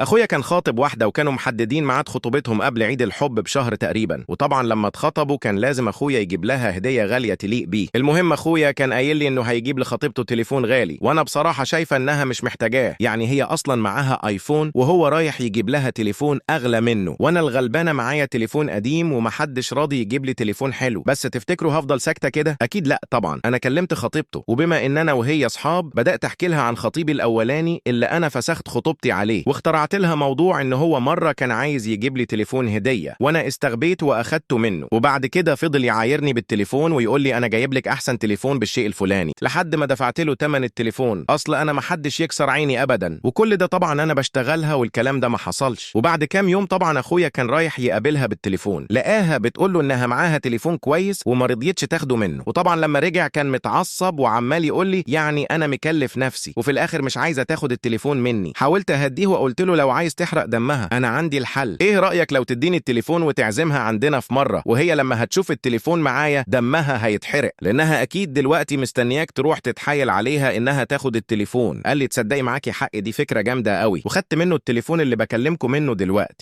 اخويا كان خاطب واحدة وكانوا محددين ميعاد خطوبتهم قبل عيد الحب بشهر تقريبا، وطبعا لما اتخطبوا كان لازم اخويا يجيب لها هديه غالية تليق بيه. المهم اخويا كان قايل لي انه هيجيب لخطيبته تليفون غالي، وانا بصراحة شايفه انها مش محتاجاه، يعني هي اصلا معاها ايفون وهو رايح يجيب لها تليفون اغلى منه، وانا الغلبانه معايا تليفون قديم ومحدش راضي يجيب لي تليفون حلو. بس تفتكروا هفضل ساكته كده؟ اكيد لا. طبعا انا كلمت خطيبته، وبما ان انا وهي اصحاب بدات احكي لها عن خطيبي الاولاني اللي انا فسخت خطوبتي عليه، واخترعت لها موضوع ان هو مرة كان عايز يجيب لي تليفون هديه وانا استغبيت واخدته منه، وبعد كده فضل يعايرني بالتليفون ويقول لي انا جايب لك احسن تليفون بالشيء الفلاني، لحد ما دفعت له ثمن التليفون. اصل انا ما حدش يكسر عيني ابدا، وكل ده طبعا انا بشتغلها والكلام ده ما حصلش. وبعد كام يوم طبعا اخويا كان رايح يقابلها بالتليفون، لقاها بتقول له انها معاها تليفون كويس وما رضيتش تاخده منه. وطبعا لما رجع كان متعصب وعمال يقول لي يعني انا مكلف نفسي وفي الاخر مش عايزه تاخد التليفون مني. حاولت اهديه وقلت له لو عايز تحرق دمها انا عندي الحل، ايه رايك لو تديني التليفون وتعزمها عندنا في مرة، وهي لما هتشوف التليفون معايا دمها هيتحرق، لانها اكيد دلوقتي مستنياك تروح تتحايل عليها انها تاخد التليفون. قال لي تصدقي معاكي حق، دي فكرة جامدة قوي. وخدت منه التليفون اللي بكلمكم منه دلوقتي.